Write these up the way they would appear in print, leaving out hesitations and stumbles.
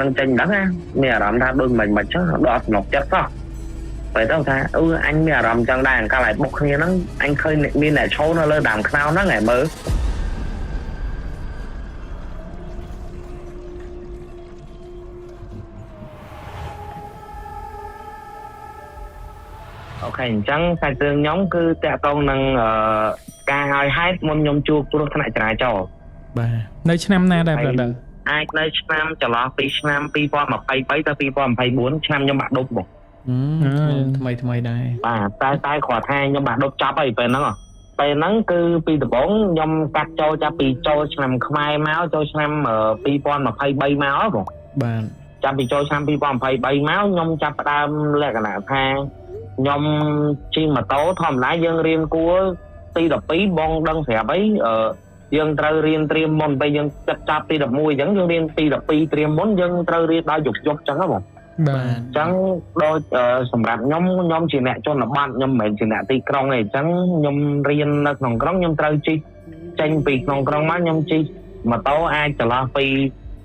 នឹងចេញដឹងណាមានអារម្មណ៍ថាដូចមិនមិនចឹងដល់អត់សំណុកចិត្តសោះពេលទៅថាអឺអញមានអារម្មណ៍ចឹងដែរកាលឲ្យបុកគ្នាហ្នឹងអញឃើញមានអ្នកឈោនៅលើដើមខ្នោហ្នឹងឯងមើលអូខេអញ្ចឹងសាច់រឿងខ្ញុំគឺតាក់ទងនឹងការឲ្យហេតុមុនខ្ញុំជួបគ្រោះថ្នាក់ចរាចរណ៍ បាទនៅឆ្នាំណាដែរ brother? អាចនៅឆ្នាំចន្លោះពីឆ្នាំ2023ទៅ2024ឆ្នាំខ្ញុំបាក់ឌុបបង ថ្មីថ្មីដែរ បាទតែគ្រាន់ថាខ្ញុំបាក់ឌុបចប់ហើយពេលហ្នឹងពេលហ្នឹងគឺពីដំបូងខ្ញុំកាត់ចូលចាប់ពីចូលឆ្នាំខ្មែរមកចូលឆ្នាំ2023មកបង បាទ ចាប់ពីចូលឆ្នាំ2023មកខ្ញុំចាប់ផ្ដើមលក្ខណៈថាខ្ញុំជិះម៉ូតូធម្មតាយើងរៀនគួរទី12បងដឹងស្រាប់អីយើងត្រូវរៀនត្រៀមមុនពេលយើងចិត្តចាប់ទី11អញ្ចឹងយើងរៀនទី12ត្រៀមមុនយើងត្រូវរៀនដល់យប់យប់អញ្ចឹងហ៎បង បាទ អញ្ចឹងដូចសម្រាប់ខ្ញុំខ្ញុំជាអ្នកជនបទខ្ញុំមិនមែនជាអ្នកទីក្រុងទេអញ្ចឹងខ្ញុំរៀននៅក្នុងក្រុងខ្ញុំត្រូវជិះចេញពីក្នុងក្រុងមកខ្ញុំជិះម៉ូតូអាចចន្លោះពី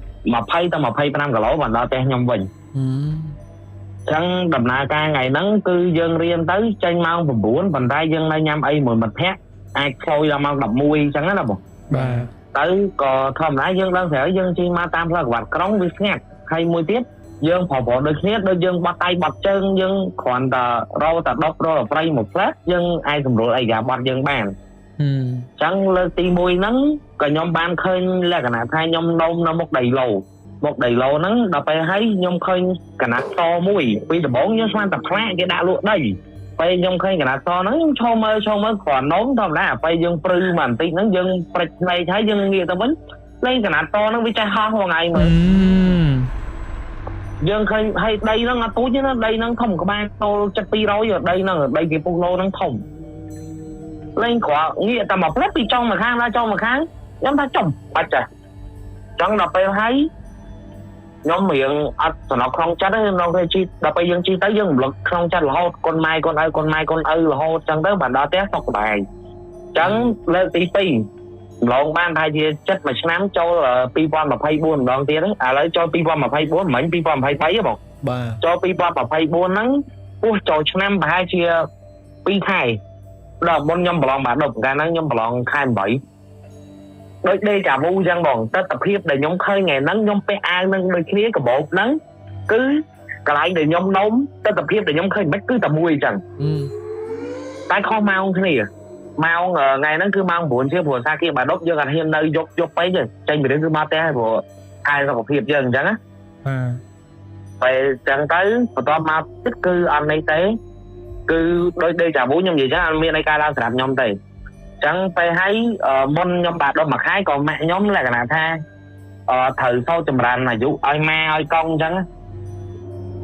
20ទៅ25គីឡូបានដល់ផ្ទះខ្ញុំវិញអញ្ចឹងដំណើរការថ្ងៃហ្នឹងគឺយើងរៀនទៅចេញម៉ោង9ប៉ុន្តែយើងនៅញ៉ាំអីមួយមិត្តភ័ក្តិអាចខ្លោយដល់ម៉ោង11អញ្ចឹងណាបង បាទ ទៅក៏ធម្មតាយើងដឹងស្រាប់យើងជិះមកតាមផ្លូវក្បាត់ក្រុងវាស្ងាត់ហើយមួយទៀតយើងប្រប្រដូចគ្នាដូចយើងបត់ដៃបត់ជើងយើងគ្រាន់តែរោតែដប់រោប្រៃមួយផ្លែយើងអាចសម្រួលអីយ៉ាបត់យើងបានអញ្ចឹងលើកទី1ហ្នឹងក៏ខ្ញុំបានឃើញលក្ខណៈថាខ្ញុំនោមនៅមុខដីឡូមុខដីឡូហ្នឹងដល់ពេលហើយខ្ញុំឃើញកណាត់សមួយពីដំបូងខ្ញុំស្មានតែផ្លាកគេដាក់លក់ដីពេលខ្ញុំឃើញកណាត់សហ្នឹងខ្ញុំឈរមើលឈរមើលគ្រាន់នោមធម្មតាពេលយើងព្រឺមកបន្តិចហ្នឹងយើងព្រិចភ្នែកហើយយើងងាកទៅវិញលេងកណាត់សហ្នឹងវាចេះហោះហ្នឹងឯងមើលយើងឃើញហើយដីហ្នឹងអត់ទូចទេណាដីហ្នឹងធំក្បាលចូល700ដីហ្នឹងដីគេពុះឡូហ្នឹងធំលេងគ្រាន់ងាកតែមកផ្លែពីចុងមកខាងដល់ចុងមកខាងខ្ញុំថាចំបាច់ចាស់ចង់ដល់ពេលហើយខ្ញុំរៀងអត់សំណុកក្នុងចិត្តទេក្នុងពេលជីដល់ពេលយើងជីទៅយើងរំលឹកក្នុងចិត្តរហូតកូនម៉ែកូនឪកូនម៉ែកូនឪរហូតចឹងទៅបានដល់ផ្ទះសុខសប្បាយចឹងលើកទី2ម្លងបានប្រហែលជាចិត្តមួយឆ្នាំចូល2024ម្ដងទៀតឥឡូវចូល2024មិញ2023ហ៎បង បាទ ចូល2024ហ្នឹងពោះចូលឆ្នាំប្រហែលជា2ខែដល់មុនខ្ញុំប្រឡងបាក់ឌុបកាលហ្នឹងខ្ញុំប្រឡងខែ8ដូចដេចាវូអញ្ចឹងបងទស្សនភាពដែលខ្ញុំឃើញថ្ងៃហ្នឹងខ្ញុំពាក់អាវហ្នឹងដូចគ្នាកាបូបហ្នឹងគឺកន្លែងដែលខ្ញុំនោមទស្សនភាពដែលខ្ញុំឃើញមិនគឺតែមួយអញ្ចឹងតែខុសម៉ោងគ្នាម៉ោងថ្ងៃហ្នឹងគឺម៉ោង9ជាងព្រោះសាគាបាដប់យើងអត់ហ៊ាននៅយប់យប់ពេកទេចេញពីរឿងគឺមកផ្ទះហើយព្រោះខែសុខភាពយើងអញ្ចឹងណា បាទ ពេលអញ្ចឹងទៅបន្ទាប់មកទៀតគឺអត់នេះទេគឺដូចដេចាវូខ្ញុំនិយាយចឹងអត់មានអីកើតឡើងសម្រាប់ខ្ញុំទេអញ្ចឹងពេលហើយមុនខ្ញុំបាក់ដប់មួយខែក៏ម៉ាក់ខ្ញុំលក្ខណៈថាត្រូវសូត្រចម្រើនអាយុឲ្យម៉ែឲ្យកងអញ្ចឹង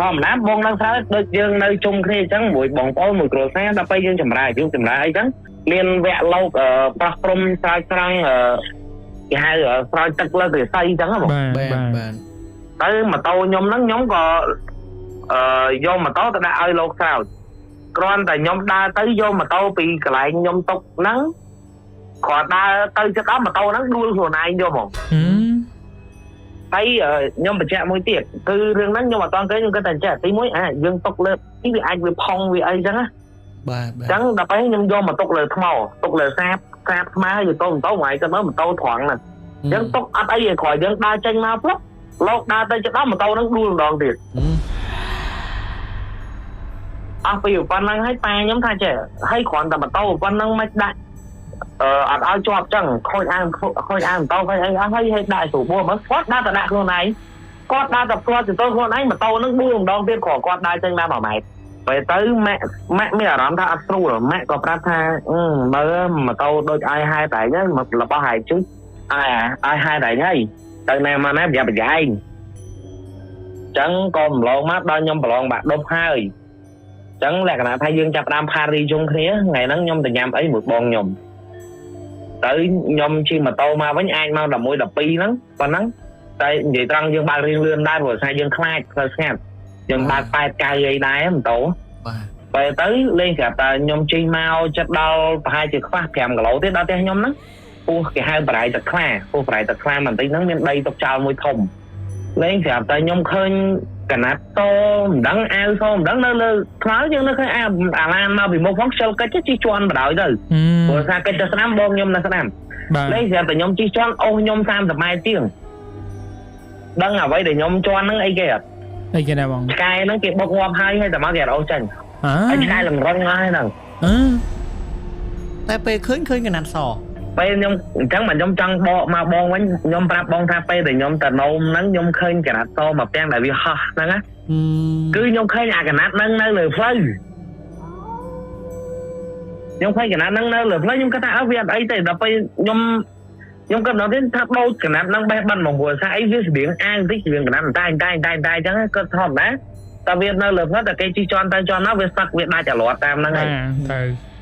ធម្មតាបងនៅស្រើដូចយើងនៅជុំគ្នាអញ្ចឹងមួយបងប្អូនមួយគ្រួសារដល់ពេលយើងចម្រើនអាយុចម្រើនអីចឹងមានវគ្គលោកប្រោះព្រំស្រោចស្រង់គេហៅស្រោចទឹកលើរិស័យអញ្ចឹងហ៎បង បាទ បាទ ទៅម៉ូតូខ្ញុំហ្នឹងខ្ញុំក៏យកម៉ូតូទៅដាក់ឲ្យលោកស្រោចគ្រាន់តែខ្ញុំដើរទៅយកម៉ូតូពីកន្លែងខ្ញុំទុកហ្នឹងគ្រាន់ដើរទៅចិត្តដល់ម៉ូតូហ្នឹងដួលខ្លួនឯងយកហ្មងហើយខ្ញុំបញ្ជាក់មួយទៀតគឺរឿងហ្នឹងខ្ញុំអត់តន់គេខ្ញុំគិតតែចេះទីមួយអាយើងទុកលើនេះវាអាចវាផុងវាអីចឹងណា បាទ អញ្ចឹងដល់ពេលខ្ញុំយកមកទុកលើថ្មទុកលើសាបសាបស្មើហើយទៅម៉ូតូមួយឯងទៅមើលម៉ូតូត្រង់ហ្នឹងអញ្ចឹងទុកអត់អីទេគ្រាន់យើងដើរចេញមកផ្លុកលោកដើរទៅចិត្តដល់ម៉ូតូហ្នឹងដួលម្ដងទៀតអស់ពីប៉ុណ្ណឹងហើយប៉ាខ្ញុំថាចេះហើយគ្រាន់តែម៉ូតូប៉ុណ្ណឹងមិនដាក់អត់ឲ្យជាប់ចឹងខូចអាវខូចអាវម៉ូតូខូចអីអស់ហើយឲ្យដាក់ស្រួលបួមើលគាត់ដើរទៅដាក់ខ្លួនឯងគាត់ដើរទៅផ្លាត់ទៅខ្លួនឯងម៉ូតូហ្នឹងដួលម្ដងទៀតគ្រាន់គាត់ដើរចេញមក1ម៉ែត្រពេលទៅម៉ាក់ម៉ាក់មានអារម្មណ៍ថាអត់ស្រួលម៉ាក់ក៏ប្រាប់ថាមើលម៉ូតូដូចឲ្យហែតែឯងរបស់ហែជិះឲ្យហែតែឯងហើយទៅណាមកណាប្រយ័ត្នប្រយែងចឹងក៏ម្លងមកដល់ខ្ញុំប្រឡងបាក់ដប់ហើយចឹងលក្ខណៈថាយើងចាប់ផ្ដើមផារីជុំគ្នាថ្ងៃហ្នឹងខ្ញុំទៅញ៉ាំអីមួយបងខ្ញុំទៅខ្ញុំជិះម៉ូតូមកវិញអាចមក11 12ហ្នឹងប៉ុណ្ណឹងតែនិយាយត្រង់យើងបើករៀងលឿនដែរព្រោះថាយើងខ្លាចផ្លូវស្ងាត់យើងបើក8 9អីដែរម៉ូតូ បាទ ពេលទៅលេងស្រាប់តែខ្ញុំជិះមកចិត្តដល់ប្រហែលជាខ្វះ5គីឡូទេដល់ផ្ទះខ្ញុំហ្នឹងពោះគេហៅបរិយទឹកខ្លាពោះបរិយទឹកខ្លាបន្តិចហ្នឹងមានដីទុកចោលមួយធំ លេងស្រាប់តែខ្ញុំឃើញកណាត់តមិនដឹងអាវសមិនដឹងនៅលើថ្នល់យើងនៅឃើញអាអាឡានមកពីមុខផងខ្ជិលកិច្ចជិះជាន់បដ ாய் ទៅព្រោះថាកិច្ចទៅស្ដាំបងខ្ញុំនៅស្ដាំលេងស្រាប់តែខ្ញុំជិះជាន់អូសខ្ញុំ30ម៉ែត្រជាងដឹងអ្វីដែលខ្ញុំជាន់ហ្នឹងអីគេអត់ អីគេដែរបង ឆ្កែហ្នឹងគេបុកងាប់ហើយហើយតែមកគេអត់អូសចេញហើយឆ្កែលង្រឹងហើយហ្នឹង តែពេលឃើញឃើញកណាត់ស ពេលខ្ញុំអញ្ចឹងមកខ្ញុំចង់បកមកបងវិញខ្ញុំប្រាប់បងថាពេលដែលខ្ញុំទៅនោមហ្នឹងខ្ញុំឃើញកណាត់សមកផ្ទាំងដែលវាហោះហ្នឹងណាគឺខ្ញុំឃើញអាកណាត់ហ្នឹងនៅលើផ្លូវខ្ញុំឃើញកណាត់ហ្នឹងនៅលើផ្លូវខ្ញុំគិតថាអើវាអត់អីទេដល់ពេលខ្ញុំខ្ញុំគិតដល់ទៀតថាដូចកណាត់ហ្នឹងបេះបិណ្ឌមកព្រោះថាអីវាស្រៀងអាងតិចស្រៀងកណាត់តែតែតែតែអញ្ចឹងគាត់ធម្មតាតែវានៅលើផ្លូវតែគេជិះជាន់ទៅជាន់មកវាសឹកវាដាច់អារត់តាមហ្នឹងហើយ ទៅ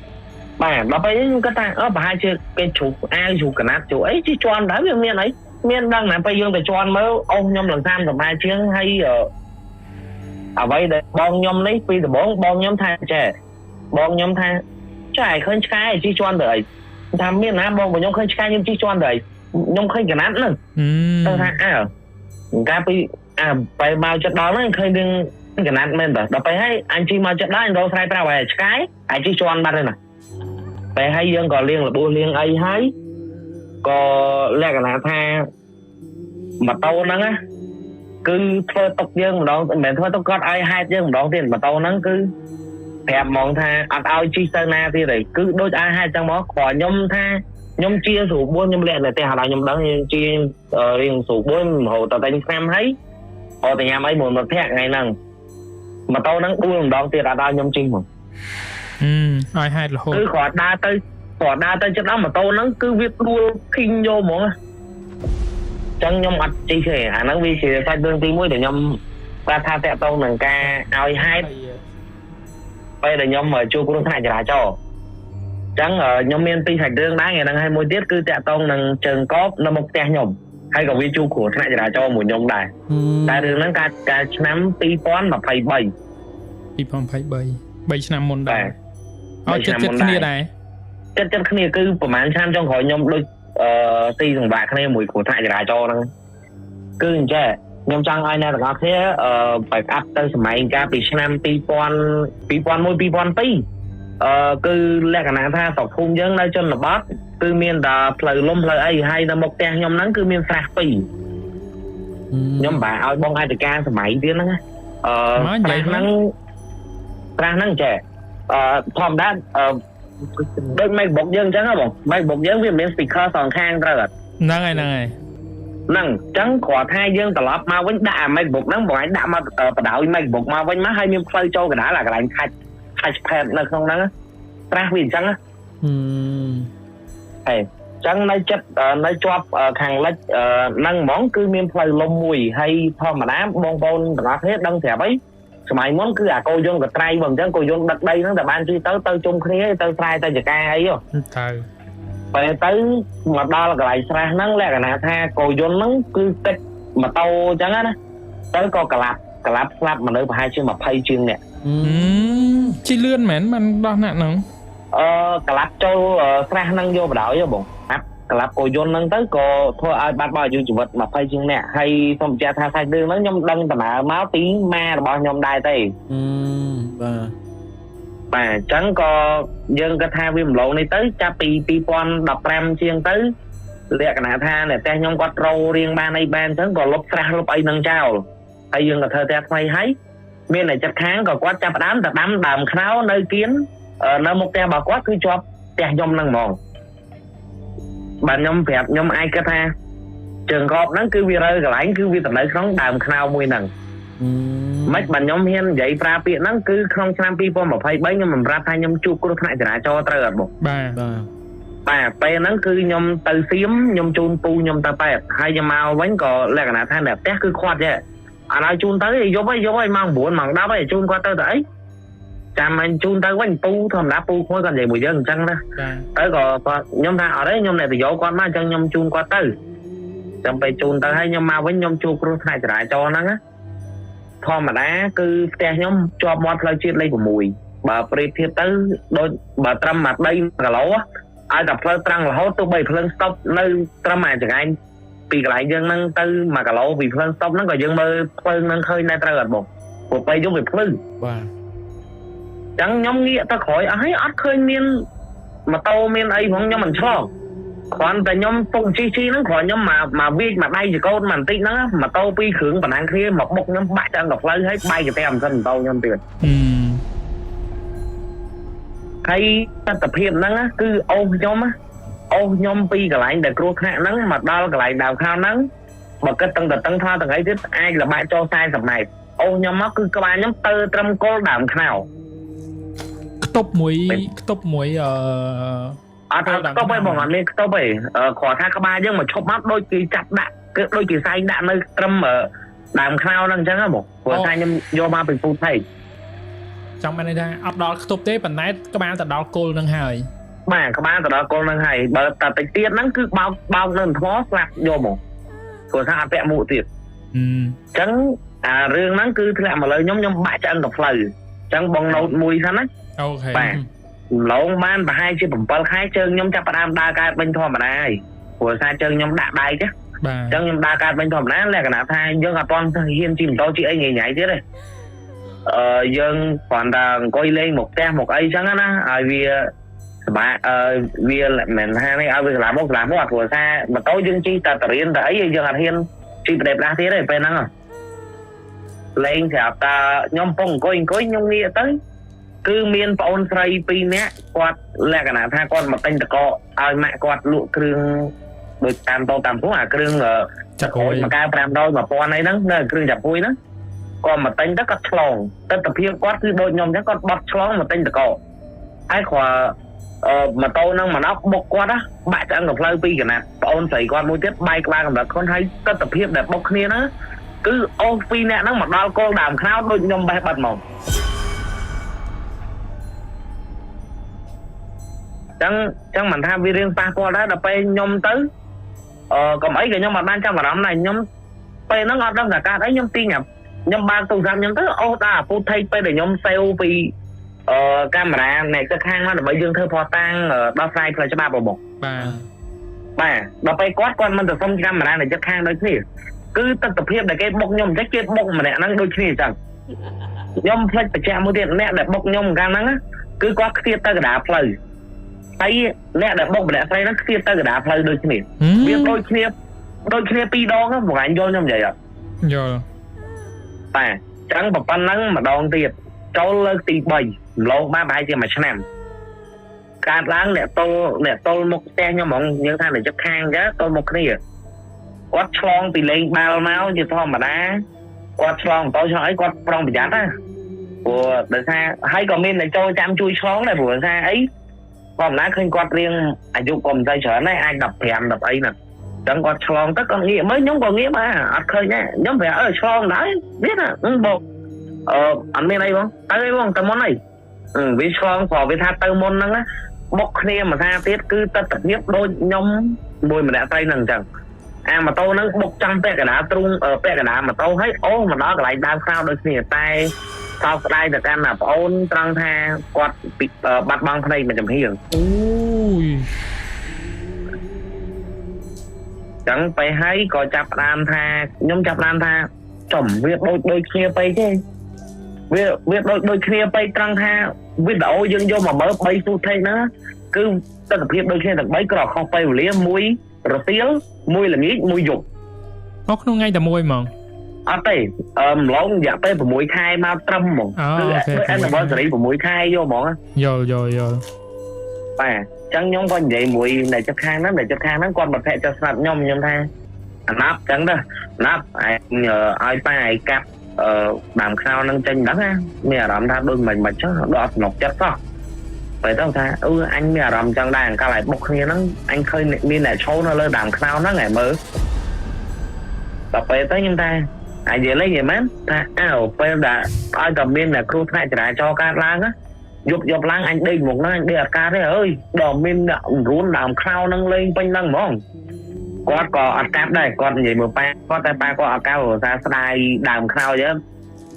បាទដល់ពេលខ្ញុំគិតថាអឺប្រហែលជាគេជ្រុះអាវជ្រុះកណាត់ជ្រុះអីជិះជាន់ដែរវាមានអីមានដឹងណាពេលយើងទៅជាន់មើលអូសខ្ញុំឡើង30ម៉ែត្រជាងហើយអ្វីដែលបងខ្ញុំនេះពីដំបូងបងខ្ញុំថាចេះបងខ្ញុំថាចាឃើញឆ្កែជិះជាន់ទៅអីថាមានណាបងខ្ញុំឃើញឆ្កែខ្ញុំជិះជាន់ទៅអីខ្ញុំឃើញកណាត់ហ្នឹងទៅថាអើកាលពីអាពេលមកចិត្តដល់ហ្នឹងឃើញរឿងកណាត់មែនតើដល់ពេលហើយអញជិះមកចិត្តដល់អញរកស្រែប្រាប់ឲ្យឆ្កែអញជិះជាន់បាត់ហើយណាពេលហើយយើងក៏លាងរបួសលាងអីហើយក៏លក្ខណៈថាម៉ូតូហ្នឹងណាគឺធ្វើទុកយើងម្ដងមិនមែនធ្វើទុកគាត់ឲ្យហេតុយើងម្ដងទៀតម៉ូតូហ្នឹងគឺប្រាប់ហ្មងថាអត់ឲ្យជិះទៅណាទៀតទេគឺដូចឲ្យហេតុចឹងមកគ្រាន់ខ្ញុំថាខ្ញុំជាស្រួលបួនខ្ញុំលាក់នៅផ្ទះហើយខ្ញុំដឹងខ្ញុំជារៀងស្រួលបួនរហូតដល់តែញឆ្នាំហើយអត់តែញ៉ាំអីមួយមិត្តភក្តិថ្ងៃហ្នឹងម៉ូតូហ្នឹងដួលម្ដងទៀតអត់ឲ្យខ្ញុំជិះហ្មង ឲ្យហេតុរហូត គឺគាត់ដើរទៅគាត់ដើរទៅចិត្តដល់ម៉ូតូហ្នឹងគឺវាដួលឃីងយកហ្មងអញ្ចឹងខ្ញុំអត់ជិះទេអាហ្នឹងវាជាសាច់រឿងទី1ដែលខ្ញុំប្រាប់ថាតាក់ទងនឹងការឲ្យហេតុពេលដែលខ្ញុំជួបគ្រោះថ្នាក់ចរាចរណ៍អញ្ចឹងខ្ញុំមានពីរសាច់រឿងដែរថ្ងៃហ្នឹងហើយមួយទៀតគឺតាក់ទងនឹងជើងកបនៅមុខផ្ទះខ្ញុំហើយក៏វាជួបគ្រោះថ្នាក់ចរាចរណ៍មួយខ្ញុំដែរតែរឿងហ្នឹងកាលកាលឆ្នាំ2023 2023 3ឆ្នាំមុនដែរឲ្យចិត្តចិត្តគ្នាដែរ ចិត្តចិត្តគ្នាគឺប្រហែលឆ្នាំចុងក្រោយខ្ញុំដូចអឺស៊ីសង្វាក់គ្នាមួយគ្រោះថ្នាក់ចរាចរណ៍ហ្នឹងគឺអញ្ចឹងខ្ញុំចង់ឲ្យអ្នកទាំងអស់គ្នាអឺ back up ទៅសម័យកាលពីឆ្នាំ2000 2001 2002អឺគឺលក្ខណៈថាស្រុកភូមិយើងនៅជនបទគឺមានតែផ្លូវលំផ្លូវអីហើយនៅមុខផ្ទះខ្ញុំហ្នឹងគឺមានស្រះពីរខ្ញុំបាទឲ្យបងអធិការសម័យទៀតហ្នឹងអឺស្រះហ្នឹងស្រះហ្នឹងចេះអឺធម្មតាអឺដូច MacBook យើងអញ្ចឹងហ៎បង MacBook យើងវាមាន speaker សងខាងត្រូវអត់ ហ្នឹងហើយហ្នឹងហើយ ហ្នឹងអញ្ចឹងគ្រាន់ថាយើងត្រឡប់មកវិញដាក់អា MacBook ហ្នឹងបងឯងដាក់មកបដោយ MacBook មកវិញមកហើយមានផ្លូវចូលកណ្ដាលអាកន្លែង touch pad នៅក្នុងហ្នឹងត្រាស់វាអញ្ចឹងហេអញ្ចឹងនៅចិត្តនៅជាប់ខាងលិចហ្នឹងហ្មងគឺមានផ្លូវលំមួយហើយធម្មតាបងប្អូនទាំងអស់គ្នាដឹងស្រាប់អីសម័យមុនគឺអាគោយន្តកត្រៃបងអញ្ចឹងគោយន្តដឹកដីហ្នឹងតែបានជិះទៅទៅជុំគ្នាទៅស្រែទៅចកាអី ទៅ ពេលទៅមកដល់កន្លែងស្រះហ្នឹងលក្ខណៈថាគោយន្តហ្នឹងគឺតិចម៉ូតូអញ្ចឹងណាទៅក៏ក្លាប់ក្លាប់ស្លាប់មនុស្សប្រហែលជា20ជាងនាក់ ជិះលឿនមែនបានដោះណាក់ហ្នឹង អឺក្លាប់ចូលស្រះហ្នឹងយកបដ ாய் បងក្លាប់គោយន្តហ្នឹងទៅក៏ធ្វើឲ្យបាត់បង់អាយុជីវិត20ជាងនាក់ហើយសូមបញ្ជាក់ថាសាច់រឿងហ្នឹងខ្ញុំដឹងដំណើរមកពីម៉ារបស់ខ្ញុំដែរទេ បាទ បាទអញ្ចឹងក៏យើងគិតថាវាម្លងនេះទៅចាប់ពី2015ជាងទៅលក្ខណៈថាអ្នកផ្ទះខ្ញុំគាត់ត្រូរៀងបានអីបានអញ្ចឹងក៏លុបស្រះលុបអីហ្នឹងចោលហើយយើងក៏ធ្វើផ្ទះថ្មីហើយមានតែចិត្តខាងក៏គាត់ចាប់ផ្ដើមទៅដាំដើមខ្នុរនៅគៀននៅមុខផ្ទះរបស់គាត់គឺជាប់ផ្ទះខ្ញុំហ្នឹងហ្មងបាទខ្ញុំប្រាប់ខ្ញុំអាចគិតថាជើងកបហ្នឹងគឺវារើកន្លែងគឺវាទៅនៅក្នុងដើមខ្នុរមួយហ្នឹងមិនបាទខ្ញុំហ៊ាននិយាយប្រើពាក្យហ្នឹងគឺក្នុងឆ្នាំ2023ខ្ញុំមិនប្រាប់ថាខ្ញុំជួបគ្រោះថ្នាក់ចរាចរណ៍ត្រូវអត់បង បាទ បាទ បាទពេលហ្នឹងគឺខ្ញុំទៅសៀមខ្ញុំជូនពូខ្ញុំទៅពេទ្យហើយខ្ញុំមកវិញក៏លក្ខណៈថាអ្នកផ្ទះគឺខាត់ចេះអត់ឲ្យជូនទៅយប់ហើយយប់ហើយម៉ោង9ម៉ោង10ហើយជូនគាត់ទៅទៅអីចាំអញជូនទៅវិញពូធម្មតាពូក្មួយគាត់និយាយមួយយើងអញ្ចឹងណាទៅក៏គាត់ខ្ញុំថាអត់ទេខ្ញុំអ្នកទៅយកគាត់មកអញ្ចឹងខ្ញុំជូនគាត់ទៅចាំពេលជូនទៅហើយខ្ញុំមកវិញខ្ញុំជួបគ្រោះថ្នាក់ចរាចរណ៍ហ្នឹងណាធម្មតាគឺផ្ទះខ្ញុំជាប់មាត់ផ្លូវជាតិលេខ6បើប្រៀបធៀបទៅដូចបើត្រឹមមួយដី1គីឡូឲ្យតែផ្លូវត្រង់រហូតទោះបីភ្លើងស្តុបនៅត្រឹមអាចង្ងាយ ពីកន្លែងយើងហ្នឹងទៅ1គីឡូពីភ្លើងស្តុបហ្នឹងក៏យើងមើលភ្លើងហ្នឹងឃើញដែរត្រូវអត់បងព្រោះពេលយប់វាភ្លឺ បាទ ចឹងខ្ញុំងាកទៅក្រោយអស់ហើយអត់ឃើញមានម៉ូតូមានអីផងខ្ញុំមិនឆ្លងគ្រាន់តែខ្ញុំពុកជីជីហ្នឹងគ្រាន់ខ្ញុំមកមកវាចមកដៃចកូនមកបន្តិចហ្នឹងម៉ូតូពីរគ្រឿងបណ្ដាំងគ្នាមកបុកខ្ញុំបាក់ឆ្អឹងដល់ផ្លូវហើយបែកកន្ទះមិនសិនម៉ូតូខ្ញុំទៀតហើយទស្សនភាពហ្នឹងគឺអូសខ្ញុំអូសខ្ញុំពីកន្លែងដែលគ្រោះថ្នាក់ហ្នឹងមកដល់កន្លែងដើមខោហ្នឹងបើគិតតឹងតឹងថាថ្ងៃទៀតអាចលបាក់ចូល40ម៉ែត្រអូសខ្ញុំមកគឺក្បាលខ្ញុំទៅត្រឹមគល់ដើមខ្នោខ្ទប់មួយខ្ទប់មួយអឺអត់ខ្ទប់ទេបងអត់មានខ្ទប់ទេគ្រាន់ថាក្បាលយើងមកឈប់មកដូចគេចាប់ដាក់គឺដូចគេសែងដាក់នៅត្រឹមដើមខ្នោហ្នឹងអញ្ចឹងហ៎បងព្រោះថាខ្ញុំយកមកពីពូថៃចង់មានន័យថាអត់ដល់ខ្ទប់ទេប៉ុន្តែក្បាលទៅដល់គល់ហ្នឹងហើយបាទក្បាលទៅដល់គល់ហ្នឹងហើយបើតែតិចទៀតហ្នឹងគឺបោកបោកនៅថ្មស្លាប់យកមកព្រោះថាអត់ពាក់មួកទៀតអញ្ចឹងអារឿងហ្នឹងគឺធ្លាក់មកលើខ្ញុំខ្ញុំបាក់ឆ្អឹងទៅផ្លូវអញ្ចឹងបងណូតមួយសិនណាអូខេបាទឡងបានប្រហែលជា7ខែជើងខ្ញុំចាប់ផ្ដើមដើរកើតវិញធម្មតាហើយព្រោះថាជើងខ្ញុំដាក់ដៃទេបាទអញ្ចឹងខ្ញុំដើរកើតវិញធម្មតាលក្ខណៈថាយើងអត់ទាន់ហ៊ានជិះម៉ូតូជិះអីញ៉ៃញ៉ៃទៀតទេអឺយើងគ្រាន់តែអង្គុយលេងមកផ្ទះមកអីចឹងណាឲ្យវាសបាអឺវាមិនថានេះឲ្យវាស្លាប់មកស្លាប់មកព្រោះថាម៉ូតូយើងជិះតែតរៀនតែអីយើងអត់ហ៊ានជិះប្រេបផ្លាស់ទៀតទេពេលហ្នឹងលេងស្រាប់តែខ្ញុំពងអង្គុយខ្ញុំងាកទៅគឺមានប្អូនស្រី2នាក់គាត់លក្ខណៈថាគាត់មកទិញតកឲ្យម៉ាក់គាត់លក់គ្រឿងដូចតាមតតាមផងអាគ្រឿងចាប់ពួយមួយកែវ500 1000អីហ្នឹងនៅគ្រឿងចាប់ពួយហ្នឹងគាត់មកទិញទៅគាត់ឆ្លងទស្សនភាពគាត់គឺដូចខ្ញុំអញ្ចឹងគាត់បត់ឆ្លងមកទិញតកហើយគ្រាន់ម៉ូតូហ្នឹងមកដល់បុកគាត់ណាបាក់ឆ្អឹងទៅផ្លូវពីរកណាត់ប្អូនស្រីគាត់មួយទៀតបែកក្បាលកម្រិតខ្លួនហើយទស្សនភាពដែលបុកគ្នាហ្នឹងគឺអូសពីរនាក់ហ្នឹងមកដល់គល់ដើមខ្នោដូចខ្ញុំបេះបាត់មកចឹងមិនថាវារឿងប៉ះពាល់ដែរដល់ពេលខ្ញុំទៅកុំអីក៏ខ្ញុំអត់បានចាប់អារម្មណ៍ដែរខ្ញុំពេលហ្នឹងអត់ដឹងថាកើតអីខ្ញុំទាញខ្ញុំបើកទូរស័ព្ទខ្ញុំទៅអូសដល់អាពូថៃពេលដែលខ្ញុំសេវពីកាមេរ៉ាអ្នកទៅខាងមកដើម្បីយើងធ្វើភស្តុតាងដោះស្រាយផ្លូវច្បាប់បងបាទបាទដល់ពេលគាត់មិនទៅសុំកាមេរ៉ាអ្នកជិតខាងដូចគ្នាគឺទស្សនភាពដែលគេបុកខ្ញុំអញ្ចឹងគេបុកម្នាក់ហ្នឹងដូចគ្នាអញ្ចឹងខ្ញុំភ្លេចបញ្ជាក់មួយទៀតអ្នកដែលបុកខ្ញុំកាលហ្នឹងគឺគាត់ខ្ទាតទៅកណ្ដាលផ្លូវហើយអ្នកដែលបុកម្នាក់ស្រីហ្នឹងខ្ទាតទៅកណ្ដាលផ្លូវដូចគ្នាវាដូចគ្នាពីរដងហ្នឹងបងអញយល់ខ្ញុំនិយាយអត់យល់បាទអញ្ចឹងប៉ុណ្ណឹងម្ដងទៀតចូលលើកទី3ម្លងបានប្រហែលជាមួយឆ្នាំកើតឡើងអ្នកទល់មុខផ្ទះខ្ញុំហ្មងយើងថាអ្នកជិតខាងអញ្ចឹងទល់មុខគ្នាគាត់ឆ្លងពីលេងបាល់មកជាធម្មតាគាត់ឆ្លងម៉ូតូឆ្លងអីគាត់ប្រុងប្រយ័ត្នណាព្រោះដោយសារហើយក៏មានអ្នកចូលចាំជួយឆ្លងដែរព្រោះថាអីធម្មតាឃើញគាត់រៀងអាយុក៏មិនសូវច្រើនដែរអាច15 10អីណាអញ្ចឹងគាត់ឆ្លងទៅគាត់ងាកមើលខ្ញុំក៏ងាកមកអត់ឃើញដែរខ្ញុំប្រាប់អើឆ្លងដែរមានណាបងអត់មានអីបងទៅអីបងទៅមុនអីវាឆ្លងព្រោះវាថាទៅមុនហ្នឹងណាបុកគ្នាមួយថាទៀតគឺទស្សនភាពដូចខ្ញុំមួយម្នាក់ស្រីហ្នឹងអញ្ចឹងអាម៉ូតូហ្នឹងបុកចំពាក់កណ្ដាលទ្រូងពាក់កណ្ដាលម៉ូតូហើយអូសមកដល់កន្លែងដើមខ្នោដូចគ្នាតែសោកស្ដាយទៅកាន់ប្អូនត្រង់ថាគាត់បាត់បង់ភ្នែកមួយចំហៀងអូយចឹងទៅហើយក៏ចាប់ផ្ដើមថាខ្ញុំចាប់ផ្ដើមថាចំវាដូចគ្នាពេកទេវាដូចគ្នាពេកត្រង់ថាវីដេអូយើងយកមកមើល3 footage ហ្នឹងគឺទស្សនភាពដូចគ្នាទាំង3គ្រាន់ខុសពេលវេលាមួយរសៀលមួយល្ងាចមួយយប់មកក្នុងថ្ងៃតែមួយហ្មងអត់ទេម្លងរយៈពេល6ខែមកត្រឹមហ្មងគឺ anniversary 6ខែយកហ្មងយល់បាទអញ្ចឹងខ្ញុំក៏និយាយមួយអ្នកជិតខាងហ្នឹងគាត់មកភ័ក្រចុះស្នាប់ខ្ញុំថាអាណាប់អញ្ចឹងទៅណាប់ឯងឲ្យប៉ាឯងកាប់ដើមខ្នោហ្នឹងចេញហ្នឹងណាមានអារម្មណ៍ថាដូចមិនចឹងដល់អត់សំណុកចិត្តសោះពេលទៅថាអឺអញមានអារម្មណ៍ចឹងដែរកាលឲ្យបុកគ្នាហ្នឹងអញឃើញមានអ្នកឈោនៅលើដើមខ្នោហ្នឹងឯងមើលដល់ពេលទៅខ្ញុំថាអាយលេងយមែនថាអើពេលដែលឲ្យតែមានអ្នកគ្រោះថ្នាក់ចរាចរណ៍កើតឡើងណាយប់ឡើងអញដេកមកហ្នឹងអញដេកអត់កើតទេអើយដល់មានអ្នករួនដើមខ្នោហ្នឹងលេងពេញហ្នឹងហ្មងគាត់ក៏អត់កាប់ដែរគាត់និយាយមើលប៉ាគាត់តែប៉ាគាត់អត់កាប់ព្រោះថាស្ដាយដើមខ្នោចឹង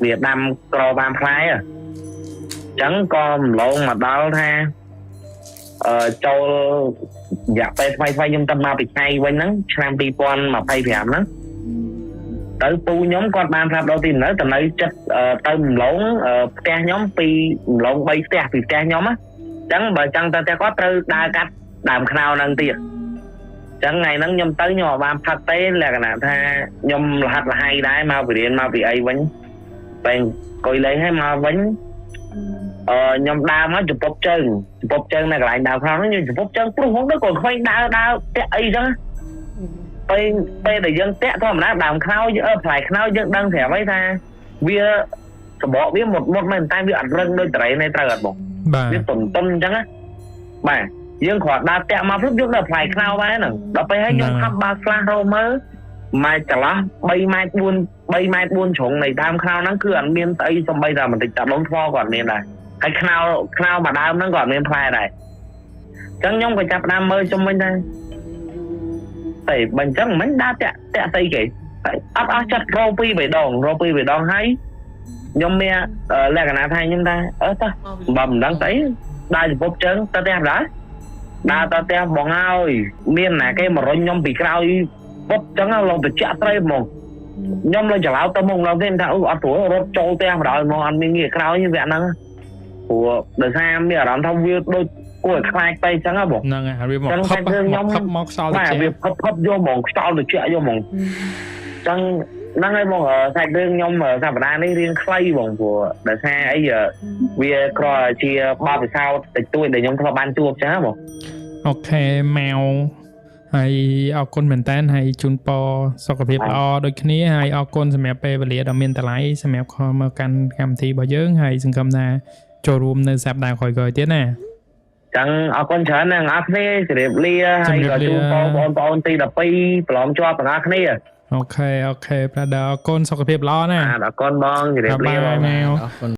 វាដាំក្របានផ្លែអញ្ចឹងក៏ម្លងមកដល់ថា ចូលរយៈពេលថ្មីថ្មីខ្ញុំទៅមកពីថ្ងៃវិញហ្នឹងឆ្នាំ2025ហ្នឹងទៅពូខ្ញុំគាត់បានប្រាប់ដល់ទីនៅទៅនៅចិត្តទៅម្លងផ្ទះខ្ញុំពីម្លង3ផ្ទះពីផ្ទះខ្ញុំណាអញ្ចឹងបើចង់ទៅផ្ទះគាត់ត្រូវដើរកាត់ដើមខ្នោហ្នឹងទៀតចឹងថ្ងៃហ្នឹងខ្ញុំទៅខ្ញុំអត់បានផឹកទេលក្ខណៈថាខ្ញុំលហិតលហៃដែរមកពីរៀនមកពីអីវិញពេលអង្គុយលេងហើយមកវិញខ្ញុំដើរមកចំពប់ជើងចំពប់ជើងនៅកន្លែងដើមខ្នោហ្នឹងខ្ញុំចំពប់ជើងព្រុសហ្នឹងទៅក៏ខ្វែងដើរដើរតាក់អីចឹងពេលពេលដែលយើងតាក់ធម្មតាដើមខ្នោផ្លែខ្នោយើងដឹងស្រាប់ហើយថាវាសបកវាមុតមុតមែនតែវាអត់រឹងដូចតរេនេះត្រូវអត់បងវាតុនតុនអញ្ចឹងណាបាទយើងគ្រាន់ដើរតាក់មកព្រឹកយើងដល់ផ្លែខ្នោដែរហ្នឹងដល់ពេលហើយខ្ញុំខំបើកផ្លាស់រកមើលម៉ែត្រចន្លោះ3ម៉ែត្រ4 3ម៉ែត្រ4ជ្រុងនៃដើមខ្នោហ្នឹងគឺអត់មានស្អីសំបីតែបន្តិចតែដុំថ្មក៏អត់មានដែរហើយខ្នោខ្នោមួយដើមហ្នឹងក៏អត់មានផ្លែដែរអញ្ចឹងខ្ញុំក៏ចាប់ដើមមើលជុំវិញដែរតែបើអញ្ចឹងមិនដើរតាក់តាក់ស្អីគេអត់អស់ចិត្តរោពី3ដងរោពី3ដងហើយខ្ញុំមានលក្ខណៈថាខ្ញុំថាអឺតោះបើមិនដឹងស្អីដើរចំពប់ជើងទៅផ្ទះដែរដើរទៅផ្ទះបងហើយមានណាគេមករុញខ្ញុំពីក្រោយពុបចឹងឡើងទៅចាក់ត្រីហ្មងខ្ញុំឡើងច្រឡោតទៅមុខឡើងទេថាអត់ព្រោះរត់ចូលផ្ទះបណ្ដោយហ្មងអត់មានងាកក្រោយវគ្គហ្នឹងព្រោះដោយសារមានអារម្មណ៍ថាវាដូចគួរឲ្យខ្លាចពេកចឹងហ៎បងហ្នឹងហើយវាមកផឹបមកផឹបមកខ្យល់ត្រជាក់វាផឹបផឹបយកហ្មងខ្យល់ត្រជាក់យកហ្មងចឹងហ្នឹងហើយបងសាច់រឿងខ្ញុំសប្តាហ៍នេះរៀងខ្លីបងព្រោះដោយសារអីវាគ្រាន់តែជាបទពិសោធន៍តិចតួចដែលខ្ញុំធ្លាប់បានជួបចឹងហ៎បងអូខេម៉ៅហើយអរគុណមែនតើហើយជូនពរសុខភាពល្អដូចគ្នាហើយអរគុណសម្រាប់ពេលវេលាដ៏មានតម្លៃសម្រាប់ខលមកកាន់កម្មវិធីរបស់យើងហើយសង្ឃឹមថាចូលរួមនៅសប្តាហ៍ក្រោយៗទៀតណាចឹងអរគុណច្រើនណាស់អ្នកគ្នាជម្រាបលាហើយក៏ជូនពរបងប្អូនទី12ប្រឡងជាប់ទាំងអស់គ្នាអូខេអូខេប្រាដអរគុណសុខភាពល្អណាអរគុណបងជម្រាបលាបងអរគុណ។